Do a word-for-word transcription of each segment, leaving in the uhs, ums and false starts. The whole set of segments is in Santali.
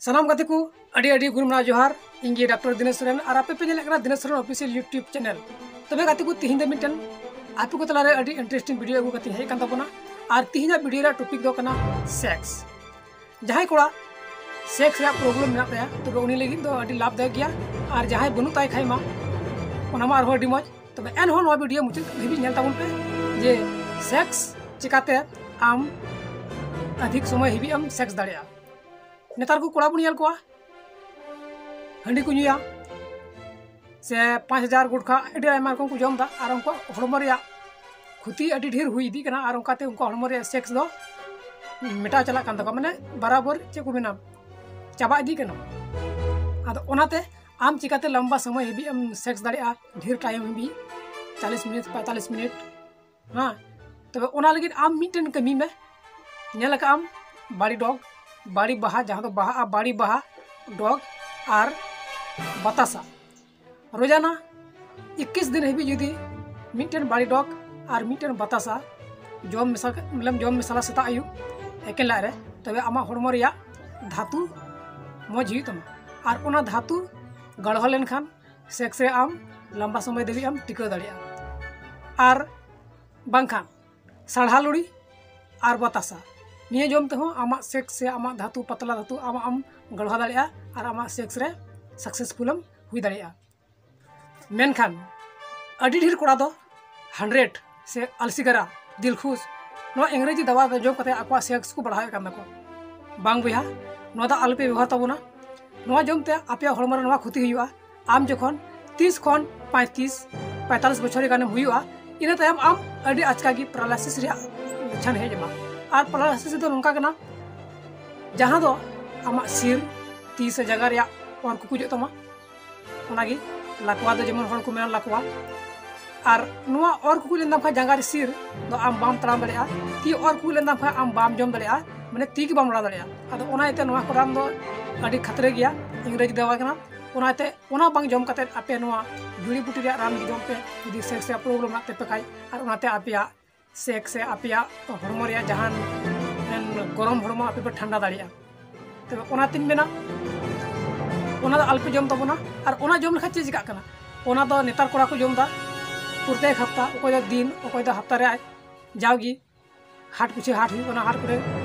ᱥᱟᱱᱟᱢ ᱜᱟᱛᱮ ᱠᱚ ᱟᱹᱰᱤ ᱟᱹᱰᱤ ᱜᱩᱱᱢᱟᱱᱟᱣ ᱡᱚᱦᱟᱨ᱾ ᱤᱧ ᱜᱮ ᱰᱟᱠᱛᱟᱨ ᱫᱤᱱᱮᱥ ᱥᱚᱨᱮᱱ ᱟᱨ ᱟᱯᱮ ᱯᱮ ᱧᱮᱞᱮᱫ ᱠᱟᱱᱟ Dinesh Soren official YouTube channel. ᱛᱚᱵᱮ ᱜᱟᱛᱮ ᱠᱚ, ᱛᱤᱦᱤᱧ ᱫᱚ ᱢᱤᱫᱴᱮᱱ ᱟᱯᱮ ᱠᱚ ᱛᱟᱞᱟᱨᱮ ᱟᱹᱰᱤ ᱤᱱᱴᱟᱨᱮᱥᱴᱤᱝ ᱵᱷᱤᱰᱤᱭᱳ ᱟᱹᱜᱩ ᱠᱟᱛᱮᱧ ᱦᱮᱡ ᱟᱠᱟᱱ ᱛᱟᱵᱚᱱᱟ᱾ ᱟᱨ ᱛᱤᱦᱤᱧᱟᱜ ᱵᱷᱤᱰᱤᱭᱳ ᱨᱮᱭᱟᱜ ᱴᱚᱯᱤᱠ ᱫᱚ ᱠᱟᱱᱟ ᱥᱮᱠᱥ᱾ ᱡᱟᱦᱟᱸᱭ ᱠᱚᱲᱟ ᱥᱮᱠᱥ ᱨᱮᱭᱟᱜ ᱯᱨᱚᱵᱞᱮᱢ ᱢᱮᱱᱟᱜ ᱛᱟᱭᱟ, ᱛᱚᱵᱮ ᱩᱱᱤ ᱞᱟᱹᱜᱤᱫ ᱫᱚ ᱟᱹᱰᱤ ᱞᱟᱵᱷᱫᱟᱭᱚᱠ ᱜᱮᱭᱟ᱾ ᱟᱨ ᱡᱟᱦᱟᱸᱭ ᱵᱟᱹᱱᱩᱜ ᱛᱟᱭ ᱠᱷᱟᱡ ᱢᱟ, ᱚᱱᱟ ᱢᱟ ᱟᱨᱦᱚᱸ ᱟᱹᱰᱤ ᱢᱚᱡᱽ᱾ ᱛᱚᱵᱮ ᱮᱱᱦᱚᱸ ᱱᱚᱣᱟ ᱵᱷᱤᱰᱤᱭᱳ ᱢᱩᱪᱟᱹᱫ ᱫᱷᱟᱹᱵᱤᱡ ᱧᱮᱞ ᱛᱟᱵᱚᱱ ᱯᱮ ᱡᱮ ᱥᱮᱠᱥ ᱪᱤᱠᱟᱛᱮ ᱟᱢ ᱚᱫᱷᱤᱠ ᱥᱚᱢᱚᱭ ᱦᱟᱹᱵᱤᱡ ᱮᱢ ᱥᱮᱠᱥ ᱫᱟᱲᱮᱭᱟᱜᱼᱟ᱾ ᱱᱮᱛᱟᱨ ᱠᱚ ᱠᱚᱲᱟ ᱵᱚᱱ ᱧᱮᱞ ᱠᱚᱣᱟ, ᱦᱟᱺᱰᱤ ᱠᱚ ᱧᱩᱭᱟ, ᱥᱮ ᱯᱟᱸᱪ ᱦᱟᱡᱟᱨ ᱜᱩᱴᱠᱷᱟ ᱟᱹᱰᱤ ᱟᱭᱢᱟ ᱨᱚᱠᱚᱢ ᱠᱚ ᱡᱚᱢ ᱮᱫᱟ, ᱟᱨ ᱩᱱᱠᱩᱣᱟᱜ ᱦᱚᱲᱢᱚ ᱨᱮᱭᱟᱜ ᱠᱷᱚᱛᱤ ᱟᱹᱰᱤ ᱰᱷᱮᱨ ᱦᱩᱭ ᱤᱫᱤᱜ ᱠᱟᱱᱟ, ᱟᱨ ᱚᱱᱠᱟᱛᱮ ᱩᱱᱠᱩᱣᱟᱜ ᱦᱚᱲᱢᱚ ᱨᱮᱭᱟᱜ ᱥᱮᱠᱥ ᱫᱚ ᱢᱮᱴᱟᱣ ᱪᱟᱞᱟᱜ ᱠᱟᱱ ᱛᱟᱠᱚᱣᱟ, ᱢᱟᱱᱮ ᱵᱟᱨᱟᱵᱚᱨ ᱪᱮᱫ ᱠᱚ ᱢᱮᱱᱟ, ᱪᱟᱵᱟ ᱤᱫᱤᱜ ᱠᱟᱱᱟ᱾ ᱟᱫᱚ ᱚᱱᱟᱛᱮ ᱟᱢ ᱪᱤᱠᱟᱛᱮ ᱞᱟᱢᱵᱟ ᱥᱚᱢᱚᱭ ᱦᱟᱹᱵᱤᱡ ᱮᱢ ᱥᱮᱠᱥ ᱫᱟᱲᱮᱭᱟᱜᱼᱟ ᱰᱷᱮᱨ ᱴᱟᱭᱤᱢ ᱦᱟᱹᱵᱤᱡ, ᱪᱟᱞᱤᱥ ᱢᱤᱱᱤᱴ, ᱯᱚᱸᱭᱛᱟᱞᱤᱥ ᱢᱤᱱᱤᱴ? ᱦᱮᱸ, ᱛᱚᱵᱮ ᱚᱱᱟ ᱞᱟᱹᱜᱤᱫ ᱟᱢ ᱢᱤᱫᱴᱮᱱ ᱠᱟᱹᱢᱤ ᱢᱮ᱾ ᱧᱮᱞ ᱟᱠᱟᱫ ᱟᱢ ᱵᱟᱲᱤ ᱰᱚᱜᱽ, ᱵᱟᱲᱤ ᱵᱟᱦᱟ, ᱡᱟᱦᱟᱸ ᱫᱚ ᱵᱟᱦᱟᱜᱼᱟ, ᱵᱟᱲᱤ ᱵᱟᱦᱟ, ᱰᱚᱜᱽ ᱟᱨ ᱵᱟᱛᱟᱥᱟ᱾ ᱨᱳᱡᱟᱱᱟ ᱮᱠᱩᱥ ᱫᱤᱱ ᱦᱟᱹᱵᱤᱡ ᱡᱩᱫᱤ ᱢᱤᱫᱴᱮᱱ ᱵᱟᱲᱤ ᱰᱚᱜᱽ ᱟᱨ ᱢᱤᱫᱴᱮᱱ ᱵᱟᱛᱟᱥᱟ ᱡᱚᱢ ᱢᱮᱥᱟ, ᱢᱚᱛᱞᱚᱵ ᱡᱚᱢ ᱢᱮᱥᱟᱞᱟ ᱥᱮᱛᱟᱜ ᱟᱹᱭᱩᱵ ᱮᱠᱮᱱ ᱞᱟᱡ ᱨᱮ, ᱛᱚᱵᱮ ᱟᱢᱟᱜ ᱦᱚᱲᱢᱚ ᱨᱮᱭᱟᱜ ᱫᱷᱟᱹᱛᱩ ᱢᱚᱡᱽ ᱦᱩᱭᱩᱜ ᱛᱟᱢᱟ᱾ ᱟᱨ ᱚᱱᱟ ᱫᱷᱟᱹᱛᱩ ᱜᱟᱲᱦᱚ ᱞᱮᱱᱠᱷᱟᱱ ᱥᱮᱠᱥ ᱨᱮ ᱟᱢ ᱞᱟᱢᱵᱟ ᱥᱚᱢᱚᱭ ᱫᱷᱟᱹᱵᱤᱡ ᱮᱢ ᱴᱤᱠᱟᱹᱣ ᱫᱟᱲᱮᱭᱟᱜᱼᱟ᱾ ᱟᱨ ᱵᱟᱝᱠᱷᱟᱱ ᱥᱟᱲᱦᱟ ᱞᱩᱲᱤ ᱟᱨ ᱵᱟᱛᱟᱥᱟ, ᱱᱤᱭᱟᱹ ᱡᱚᱢ ᱛᱮᱦᱚᱸ ᱟᱢᱟᱜ ᱥᱮᱠᱥ ᱥᱮ ᱟᱢᱟᱜ ᱫᱷᱟᱹᱛᱩ, ᱯᱟᱛᱞᱟ ᱫᱷᱟᱹᱛᱩ ᱟᱢᱟᱜ ᱮᱢ ᱜᱟᱲᱦᱟ ᱫᱟᱲᱮᱭᱟᱜᱼᱟ ᱟᱨ ᱟᱢᱟᱜ ᱥᱮᱠᱥ ᱨᱮ ᱥᱟᱠᱥᱮᱥᱯᱷᱩᱞ ᱮᱢ ᱦᱩᱭ ᱫᱟᱲᱮᱭᱟᱜᱼᱟ᱾ ᱢᱮᱱᱠᱷᱟᱱ ᱟᱹᱰᱤ ᱰᱷᱮᱨ ᱠᱚᱲᱟ ᱫᱚ ᱦᱟᱱᱰᱨᱮᱰ ᱥᱮ ᱟᱞᱥᱤᱜᱟᱨᱟ, ᱫᱤᱞᱠᱷᱩᱥ, ᱱᱚᱣᱟ ᱤᱝᱨᱮᱡᱤ ᱫᱟᱣᱟ ᱡᱚᱢ ᱠᱟᱛᱮ ᱟᱠᱚᱣᱟᱜ ᱥᱮᱠᱥ ᱠᱚ ᱵᱟᱲᱦᱟᱣᱮᱫ ᱠᱟᱱ ᱛᱟᱠᱚᱣᱟ᱾ ᱵᱟᱝ ᱵᱚᱭᱦᱟ, ᱱᱚᱣᱟ ᱫᱚ ᱟᱞᱚᱯᱮ ᱵᱮᱵᱚᱦᱟᱨ ᱛᱟᱵᱚᱱᱟ᱾ ᱱᱚᱣᱟ ᱡᱚᱢ ᱛᱮ ᱟᱯᱮᱭᱟᱜ ᱦᱚᱲᱢᱚ ᱨᱮ ᱱᱚᱣᱟ ᱠᱷᱚᱛᱤ ᱦᱩᱭᱩᱜᱼᱟ᱾ ᱟᱢ ᱡᱚᱠᱷᱚᱱ ᱛᱤᱥ ᱠᱷᱚᱱ ᱯᱚᱸᱭᱛᱨᱤᱥ, ᱯᱚᱸᱭᱛᱟᱞᱤᱥ ᱵᱚᱪᱷᱚᱨ ᱜᱟᱱᱮᱢ ᱦᱩᱭᱩᱜᱼᱟ, ᱤᱱᱟᱹ ᱛᱟᱭᱚᱢ ᱟᱢ ᱟᱹᱰᱤ ᱟᱪᱠᱟ ᱜᱮ ᱯᱮᱨᱟᱞᱟᱭᱥᱤᱥ ᱨᱮᱭᱟᱜ ᱞᱚᱠᱠᱷᱚᱱ ᱦᱮᱡ ᱟᱢᱟ᱾ ᱟᱨ ᱯᱮᱨᱟᱞᱟᱭᱥᱤᱥ ᱫᱚ ᱱᱚᱝᱠᱟ ᱠᱟᱱᱟ, ᱡᱟᱦᱟᱸ ᱫᱚ ᱟᱢᱟᱜ ᱥᱤᱨ, ᱛᱤ ᱥᱮ ᱡᱟᱸᱜᱟ ᱨᱮᱭᱟᱜ ᱚᱨ ᱠᱩᱠᱩᱡᱚᱜ ᱛᱟᱢᱟ, ᱚᱱᱟᱜᱮ ᱞᱟᱠᱣᱟ ᱫᱚ ᱡᱮᱢᱚᱱ ᱦᱚᱲ ᱠᱚ ᱢᱮᱱᱟ ᱞᱟᱠᱣᱟ᱾ ᱟᱨ ᱱᱚᱣᱟ ᱚᱨ ᱠᱩᱠᱩᱡ ᱞᱮᱱ ᱛᱟᱢ ᱠᱷᱟᱱ ᱡᱟᱸᱜᱟ ᱨᱮ ᱥᱤᱨ ᱫᱚ ᱟᱢ ᱵᱟᱢ ᱛᱟᱲᱟᱢ ᱫᱟᱲᱮᱭᱟᱜᱼᱟ, ᱛᱤ ᱚᱨ ᱠᱩᱠᱩᱡ ᱞᱮᱱ ᱛᱟᱢ ᱠᱷᱟᱱ ᱟᱢ ᱵᱟᱢ ᱡᱚᱢ ᱫᱟᱲᱮᱭᱟᱜᱼᱟ, ᱢᱟᱱᱮ ᱛᱤ ᱜᱮ ᱵᱟᱢ ᱞᱟᱲᱟᱣ ᱫᱟᱲᱮᱭᱟᱜᱼᱟ᱾ ᱟᱫᱚ ᱚᱱᱟ ᱤᱭᱟᱹᱛᱮ ᱱᱚᱣᱟ ᱠᱚ ᱨᱟᱱ ᱫᱚ ᱟᱹᱰᱤ ᱠᱷᱟᱛᱨᱟ ᱜᱮᱭᱟ, ᱤᱝᱨᱮᱡᱤ ᱫᱟᱣᱟ ᱠᱟᱱᱟ᱾ ᱚᱱᱟᱛᱮ ᱚᱱᱟ ᱵᱟᱝ ᱡᱚᱢ ᱠᱟᱛᱮ ᱟᱯᱮ ᱱᱚᱣᱟ ᱡᱩᱲᱤ ᱵᱩᱴᱤ ᱨᱮᱭᱟᱜ ᱨᱟᱱ ᱜᱮ ᱡᱚᱢ ᱯᱮ, ᱡᱩᱫᱤ ᱥᱮᱠᱥ ᱨᱮᱭᱟᱜ ᱯᱨᱚᱵᱞᱮᱢ ᱢᱮᱱᱟᱜ ᱛᱟᱯᱮ ᱠᱷᱟᱡ, ᱟᱨ ᱚᱱᱟᱛᱮ ᱟᱯᱮᱭᱟᱜ ᱥᱮᱠᱥ ᱥᱮ ᱟᱯᱮᱭᱟᱜ ᱦᱚᱲᱢᱚ ᱨᱮᱭᱟᱜ ᱡᱟᱦᱟᱱ ᱜᱚᱨᱚᱢ ᱦᱚᱲᱢᱚ ᱟᱯᱮ ᱯᱮ ᱴᱷᱟᱱᱰᱟ ᱫᱟᱲᱮᱭᱟᱜᱼᱟ᱾ ᱛᱚᱵᱮ ᱚᱱᱟᱛᱤᱧ ᱢᱮᱱᱟ, ᱚᱱᱟ ᱫᱚ ᱟᱞᱚᱯᱮ ᱡᱚᱢ ᱛᱟᱵᱚᱱᱟ᱾ ᱟᱨ ᱚᱱᱟ ᱡᱚᱢ ᱞᱮᱠᱷᱟᱱ ᱪᱮᱫ ᱪᱤᱠᱟᱹᱜ ᱠᱟᱱᱟ? ᱚᱱᱟ ᱫᱚ ᱱᱮᱛᱟᱨ ᱠᱚᱲᱟ ᱠᱚ ᱡᱚᱢ ᱮᱫᱟ ᱯᱨᱚᱛᱮᱠ ᱦᱟᱯᱛᱟ, ᱚᱠᱚᱭ ᱫᱚ ᱫᱤᱱ, ᱚᱠᱚᱭ ᱫᱚ ᱦᱟᱯᱛᱟ ᱨᱮ ᱟᱡ ᱡᱟᱣᱜᱮ ᱦᱟᱴ ᱯᱤᱪᱷᱟᱹ ᱦᱟᱴ ᱦᱩᱭᱩᱜ ᱠᱟᱱᱟ, ᱦᱟᱴ ᱠᱚᱨᱮ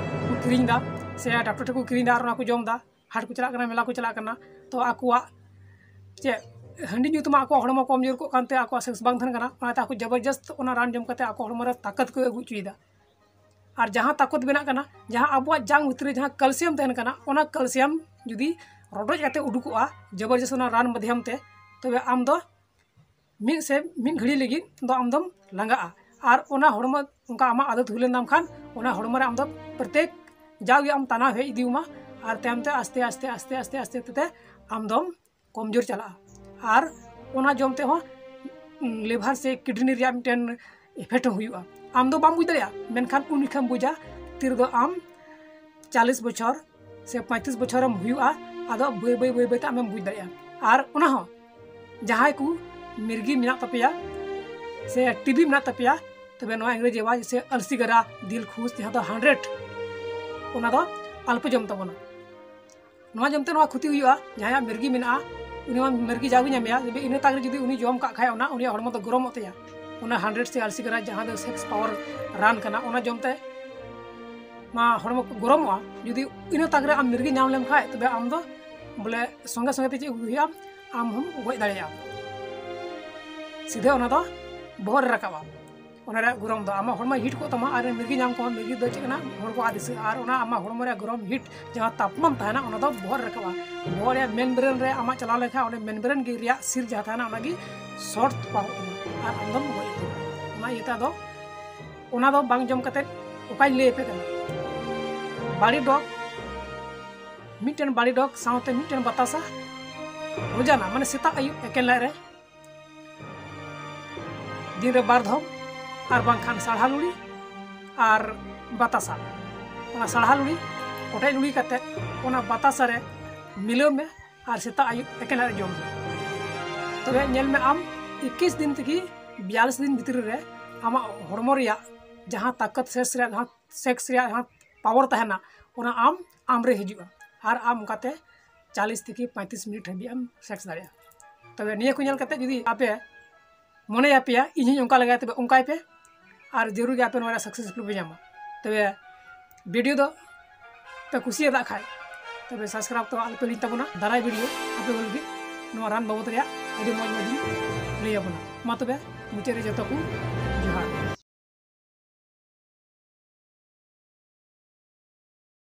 ᱠᱚ ᱠᱤᱨᱤᱧ ᱮᱫᱟ ᱥᱮ ᱰᱟᱠᱛᱚᱨ ᱴᱷᱮᱱ ᱠᱚ ᱠᱤᱨᱤᱧ ᱮᱫᱟ, ᱟᱨ ᱚᱱᱟ ᱠᱚ ᱡᱚᱢ ᱮᱫᱟ᱾ ᱦᱟᱴ ᱠᱚ ᱪᱟᱞᱟᱜ ᱠᱟᱱᱟ, ᱢᱮᱞᱟ ᱠᱚ ᱪᱟᱞᱟᱜ ᱠᱟᱱᱟ, ᱛᱚ ᱟᱠᱚᱣᱟᱜ ᱪᱮᱫ ᱦᱟᱺᱰᱤ ᱧᱩ ᱛᱮᱢᱟ ᱟᱠᱚᱣᱟᱜ ᱦᱚᱲᱢᱚ ᱠᱚᱢᱡᱳᱨ ᱠᱚᱜ ᱠᱟᱱᱛᱮ ᱟᱠᱚᱣᱟᱜ ᱥᱮᱠᱥ ᱵᱟᱝ ᱛᱟᱦᱮᱱ ᱠᱟᱱᱟ, ᱚᱱᱟᱛᱮ ᱟᱠᱚ ᱡᱚᱵᱚᱨᱡᱚᱥᱛ ᱚᱱᱟ ᱨᱟᱱ ᱡᱚᱢ ᱠᱟᱛᱮ ᱟᱠᱚ ᱦᱚᱲᱢᱚ ᱨᱮ ᱛᱟᱠᱚᱛ ᱠᱚ ᱟᱹᱜᱩ ᱦᱚᱪᱚᱭᱮᱫᱟ᱾ ᱟᱨ ᱡᱟᱦᱟᱸ ᱛᱟᱠᱚᱛ ᱵᱮᱱᱟᱜ ᱠᱟᱱᱟ, ᱡᱟᱦᱟᱸ ᱟᱵᱚᱣᱟᱜ ᱡᱟᱝ ᱵᱷᱤᱛᱨᱤ ᱨᱮ ᱡᱟᱦᱟᱸ ᱠᱮᱞᱥᱤᱭᱟᱢ ᱛᱟᱦᱮᱱ ᱠᱟᱱᱟ, ᱚᱱᱟ ᱠᱮᱞᱥᱤᱭᱟᱢ ᱡᱩᱫᱤ ᱨᱚᱰᱚᱡ ᱠᱟᱛᱮ ᱩᱰᱩᱠᱚᱜᱼᱟ ᱡᱚᱵᱚᱨᱡᱚᱥᱛ ᱚᱱᱟ ᱨᱟᱱ ᱢᱟᱫᱽᱫᱷᱚᱢ ᱛᱮ, ᱛᱚᱵᱮ ᱟᱢ ᱫᱚ ᱢᱤᱫ ᱥᱮ ᱢᱤᱫ ᱜᱷᱟᱹᱲᱤ ᱞᱟᱹᱜᱤᱫ ᱫᱚ ᱟᱢ ᱫᱚᱢ ᱞᱟᱸᱜᱟᱜᱼᱟ᱾ ᱟᱨ ᱚᱱᱟ ᱦᱚᱲᱢᱚ ᱚᱱᱠᱟ ᱟᱢᱟᱜ ᱟᱫᱚᱛ ᱦᱩᱭ ᱞᱮᱱ ᱛᱟᱢ ᱠᱷᱟᱱ, ᱚᱱᱟ ᱦᱚᱲᱢᱚ ᱨᱮ ᱟᱢ ᱫᱚ ᱯᱨᱚᱛᱮᱠ ᱡᱟᱣᱜᱮ ᱟᱢ ᱛᱟᱱᱟᱣ ᱦᱮᱡ ᱤᱫᱤ ᱟᱢᱟ᱾ ᱟᱨ ᱛᱟᱭᱚᱢ ᱛᱮ ᱟᱥᱛᱮ ᱟᱥᱛᱮ ᱟᱥᱛᱮ ᱟᱥᱛᱮ ᱟᱥᱛᱮ ᱛᱮ ᱟᱢ ᱫᱚᱢ ᱠᱚᱢᱡᱳᱨ ᱪᱟᱞᱟᱜᱼᱟ᱾ ᱟᱨ ᱚᱱᱟ ᱡᱚᱢ ᱛᱮᱦᱚᱸ ᱞᱤᱵᱷᱟᱨ ᱥᱮ ᱠᱤᱰᱱᱤ ᱨᱮᱭᱟᱜ ᱢᱤᱫᱴᱮᱱ ᱤᱯᱷᱮᱠᱴ ᱦᱚᱸ ᱦᱩᱭᱩᱜᱼᱟ᱾ ᱟᱢ ᱫᱚ ᱵᱟᱢ ᱵᱩᱡᱽ ᱫᱟᱲᱮᱭᱟᱜᱼᱟ, ᱢᱮᱱᱠᱷᱟᱱ ᱩᱱ ᱡᱚᱠᱷᱟᱱ ᱵᱩᱡᱟ ᱛᱤ ᱨᱮᱫᱚ ᱟᱢ ᱪᱟᱞᱤᱥ ᱵᱚᱪᱷᱚᱨ ᱥᱮ ᱯᱚᱸᱭᱛᱨᱤᱥ ᱵᱚᱪᱷᱚᱨᱮᱢ ᱦᱩᱭᱩᱜᱼᱟ᱾ ᱟᱫᱚ ᱵᱟᱹᱭ ᱵᱟᱹᱭ ᱵᱟᱹᱭ ᱵᱟᱹᱭ ᱛᱮ ᱟᱢᱮᱢ ᱵᱩᱡᱽ ᱫᱟᱲᱮᱭᱟᱜᱼᱟ᱾ ᱟᱨ ᱚᱱᱟ ᱦᱚᱸ ᱡᱟᱦᱟᱸᱭ ᱠᱚ ᱢᱤᱨᱜᱤ ᱢᱮᱱᱟᱜ ᱛᱟᱯᱮᱭᱟ ᱥᱮ ᱴᱤᱵᱤ ᱢᱮᱱᱟᱜ ᱛᱟᱯᱮᱭᱟ, ᱛᱚᱵᱮ ᱱᱚᱣᱟ ᱤᱝᱨᱮᱡᱤ ᱟᱣᱟᱡ ᱥᱮ ᱟᱞᱥᱤ ᱜᱟᱨᱟ, ᱫᱤᱞ ᱠᱷᱩᱥ, ᱡᱟᱦᱟᱸ ᱫᱚ ᱦᱟᱱᱰᱨᱮᱰ, ᱚᱱᱟ ᱫᱚ ᱟᱞᱚᱯᱮ ᱡᱚᱢ ᱛᱟᱵᱚᱱᱟ᱾ ᱱᱚᱣᱟ ᱡᱚᱢ ᱛᱮ ᱱᱚᱣᱟ ᱠᱷᱚᱛᱤ ᱦᱩᱭᱩᱜᱼᱟ, ᱡᱟᱦᱟᱸᱭᱟᱜ ᱢᱤᱨᱜᱤ ᱢᱮᱱᱟᱜᱼᱟ ᱩᱱᱤ ᱢᱟ ᱢᱤᱨᱜᱤ ᱡᱟᱣᱜᱮ ᱧᱟᱢᱮᱭᱟ, ᱛᱚᱵᱮ ᱤᱱᱟᱹ ᱛᱟᱠ ᱨᱮ ᱡᱩᱫᱤ ᱩᱱᱤ ᱡᱚᱢ ᱠᱟᱜ ᱠᱷᱟᱡ ᱚᱱᱟ, ᱩᱱᱤᱭᱟᱜ ᱦᱚᱲᱢᱚ ᱫᱚ ᱜᱚᱨᱚᱢᱚᱜ ᱛᱟᱭᱟ᱾ ᱚᱱᱟ ᱦᱟᱱᱰᱨᱮᱰ ᱥᱮ ᱟᱞᱥᱤ ᱜᱟᱨᱟ ᱡᱟᱦᱟᱸ ᱫᱚ ᱥᱮᱠᱥ ᱯᱟᱣᱟᱨ ᱨᱟᱱ ᱠᱟᱱᱟ, ᱚᱱᱟ ᱡᱚᱢ ᱛᱮ ᱢᱟ ᱦᱚᱲᱢᱚ ᱠᱚ ᱜᱚᱨᱚᱢᱚᱜᱼᱟ᱾ ᱡᱩᱫᱤ ᱤᱱᱟᱹ ᱛᱟᱠ ᱨᱮ ᱟᱢ ᱢᱤᱨᱜᱤ ᱧᱟᱢ ᱞᱮᱢ ᱠᱷᱟᱡ, ᱛᱚᱵᱮ ᱟᱢ ᱫᱚ ᱵᱚᱞᱮ ᱥᱚᱸᱜᱮ ᱥᱚᱸᱜᱮ ᱛᱮ ᱪᱮᱫ ᱦᱩᱭᱩᱜᱼᱟ, ᱟᱢ ᱦᱚᱸᱢ ᱜᱚᱡ ᱫᱟᱲᱮᱭᱟᱜᱼᱟ᱾ ᱥᱤᱫᱷᱟᱹ ᱚᱱᱟ ᱫᱚ ᱵᱚᱦᱚᱜ ᱨᱮ ᱨᱟᱠᱟᱵᱼᱟ᱾ ᱚᱱᱟ ᱨᱮᱭᱟᱜ ᱜᱚᱨᱚᱢ ᱫᱚ ᱟᱢᱟᱜ ᱦᱚᱲᱢᱚ ᱦᱤᱴ ᱠᱚᱜ ᱛᱟᱢᱟ, ᱟᱨ ᱢᱤᱨᱜᱤ ᱧᱟᱢ ᱠᱚᱢᱟ, ᱢᱤᱨᱜᱤ ᱫᱚ ᱪᱮᱫ ᱠᱟᱱᱟ, ᱦᱚᱲ ᱠᱚ ᱟᱫ ᱫᱤᱥᱟᱹᱜᱼᱟ᱾ ᱟᱨ ᱚᱱᱟ ᱟᱢᱟᱜ ᱦᱚᱲᱢᱚ ᱨᱮᱭᱟᱜ ᱜᱚᱨᱚᱢ ᱦᱤᱴ ᱡᱟᱦᱟᱸ ᱛᱟᱯᱢᱟᱱ ᱛᱟᱦᱮᱱᱟ, ᱚᱱᱟ ᱫᱚ ᱵᱚᱦᱚᱜ ᱨᱮ ᱨᱟᱠᱟᱵᱼᱟ᱾ ᱵᱚᱦᱚᱜ ᱨᱮᱭᱟᱜ ᱢᱮᱱ ᱵᱨᱮᱱ ᱨᱮ ᱟᱢᱟᱜ ᱪᱟᱞᱟᱣ ᱞᱮᱱᱠᱷᱟᱱ, ᱚᱸᱰᱮ ᱢᱮᱱ ᱵᱨᱮᱱ ᱜᱮ ᱨᱮᱭᱟᱜ ᱥᱤᱨ ᱡᱟᱦᱟᱸ ᱛᱟᱦᱮᱱᱟ, ᱚᱱᱟᱜᱮ ᱥᱚᱨᱴ ᱯᱟᱨᱚᱜ ᱛᱟᱢᱟ ᱟᱨ ᱟᱢ ᱫᱚᱢ ᱜᱚᱡ ᱩᱛᱟᱹᱨᱚᱜᱼᱟ᱾ ᱚᱱᱟ ᱤᱭᱟᱹᱛᱮ ᱟᱫᱚ ᱚᱱᱟ ᱫᱚ ᱵᱟᱝ ᱡᱚᱢ ᱠᱟᱛᱮᱫ ᱚᱠᱟᱧ ᱞᱟᱹᱭ ᱟᱯᱮ ᱠᱟᱱᱟ, ᱵᱟᱲᱤ ᱰᱚᱜᱽ, ᱢᱤᱫᱴᱮᱱ ᱵᱟᱲᱤ ᱰᱚᱜᱽ ᱥᱟᱶᱛᱮ ᱢᱤᱫᱴᱮᱱ ᱵᱟᱛᱟᱥᱟ ᱨᱳᱡᱟᱱᱟ, ᱢᱟᱱᱮ ᱥᱮᱛᱟᱜ ᱟᱹᱭᱩᱵ ᱮᱠᱮᱱ ᱞᱟᱡ ᱨᱮ ᱫᱤᱱ ᱨᱮ ᱵᱟᱨ ᱫᱷᱟᱣ, ᱟᱨ ᱵᱟᱝᱠᱷᱟᱱ ᱥᱟᱲᱦᱟ ᱞᱩᱲᱤ ᱟᱨ ᱵᱟᱛᱟᱥᱟ᱾ ᱚᱱᱟ ᱥᱟᱲᱦᱟ ᱞᱩᱲᱤ ᱠᱚᱴᱮᱡ ᱞᱩᱲᱤ ᱠᱟᱛᱮ ᱚᱱᱟ ᱵᱟᱛᱟᱥᱟ ᱨᱮ ᱢᱤᱞᱟᱹᱣ ᱢᱮ ᱟᱨ ᱥᱮᱛᱟᱜ ᱟᱹᱭᱩᱵ ᱮᱠᱮᱱ ᱞᱟᱡ ᱨᱮ ᱡᱚᱢ ᱢᱮ᱾ ᱛᱚᱵᱮ ᱧᱮᱞ ᱢᱮ, ᱟᱢ ᱤᱠᱤᱥ ᱫᱤᱱ ᱛᱮᱜᱮ ᱵᱤᱭᱟᱞᱤᱥ ᱫᱤᱱ ᱵᱷᱤᱛᱨᱤ ᱨᱮ ᱟᱢᱟᱜ ᱦᱚᱲᱢᱚ ᱨᱮᱭᱟᱜ ᱡᱟᱦᱟᱸ ᱛᱟᱠᱚᱛ, ᱥᱮᱠᱥ ᱨᱮᱭᱟᱜ ᱡᱟᱦᱟᱸ, ᱥᱮᱠᱥ ᱨᱮᱭᱟᱜ ᱡᱟᱦᱟᱸ ᱯᱟᱣᱟᱨ ᱛᱟᱦᱮᱱᱟ, ᱚᱱᱟ ᱟᱢ, ᱟᱢ ᱨᱮ ᱦᱤᱡᱩᱜᱼᱟ᱾ ᱟᱨ ᱟᱢ ᱚᱱᱠᱟᱛᱮ ᱪᱟᱞᱤᱥ ᱛᱷᱮᱠᱮ ᱯᱚᱸᱭᱛᱨᱤᱥ ᱢᱤᱱᱤᱴ ᱦᱟᱹᱵᱤᱡ ᱮᱢ ᱥᱮᱴ ᱫᱟᱲᱮᱭᱟᱜᱼᱟ᱾ ᱛᱚᱵᱮ ᱱᱤᱭᱟᱹ ᱠᱚ ᱧᱮᱞ ᱠᱟᱛᱮ ᱡᱩᱫᱤ ᱟᱯᱮ ᱢᱚᱱᱮᱭᱟᱯᱮᱭᱟ ᱤᱧ ᱦᱚᱸᱧ ᱚᱱᱠᱟ ᱞᱮᱜᱟᱭᱟ, ᱛᱚᱵᱮ ᱚᱱᱠᱟᱭ ᱯᱮ᱾ ᱟᱨ ᱡᱟᱹᱨᱩᱲ ᱜᱮ ᱟᱯᱮ ᱱᱚᱣᱟ ᱨᱮᱭᱟᱜ ᱥᱟᱠᱥᱮᱥ ᱯᱮ ᱧᱟᱢᱟ᱾ ᱛᱚᱵᱮ ᱵᱷᱤᱰᱤᱭᱳ ᱫᱚ ᱯᱮ ᱠᱩᱥᱤᱭᱟᱫᱟ ᱠᱷᱟᱡ, ᱛᱚᱵᱮ ᱥᱟᱵᱥᱠᱨᱟᱭᱤᱵ ᱛᱚ ᱟᱞᱚᱯᱮ ᱦᱤᱲᱤᱧ ᱛᱟᱵᱚᱱᱟ᱾ ᱫᱟᱨᱟᱭ ᱵᱷᱤᱰᱤᱭᱳ ᱟᱯᱮ ᱠᱚ ᱞᱟᱹᱜᱤᱫ ᱱᱚᱣᱟ ᱨᱟᱱ ᱵᱟᱵᱚᱫ ᱨᱮᱭᱟᱜ ᱟᱹᱰᱤ ᱢᱚᱡᱽ ᱢᱚᱡᱽ ᱤᱧ ᱞᱟᱹᱭ ᱟᱵᱚᱱᱟ᱾ ᱢᱟ ᱛᱚᱵᱮ ᱢᱩᱪᱟᱹᱫ ᱨᱮ ᱡᱚᱛᱚ ᱠᱚ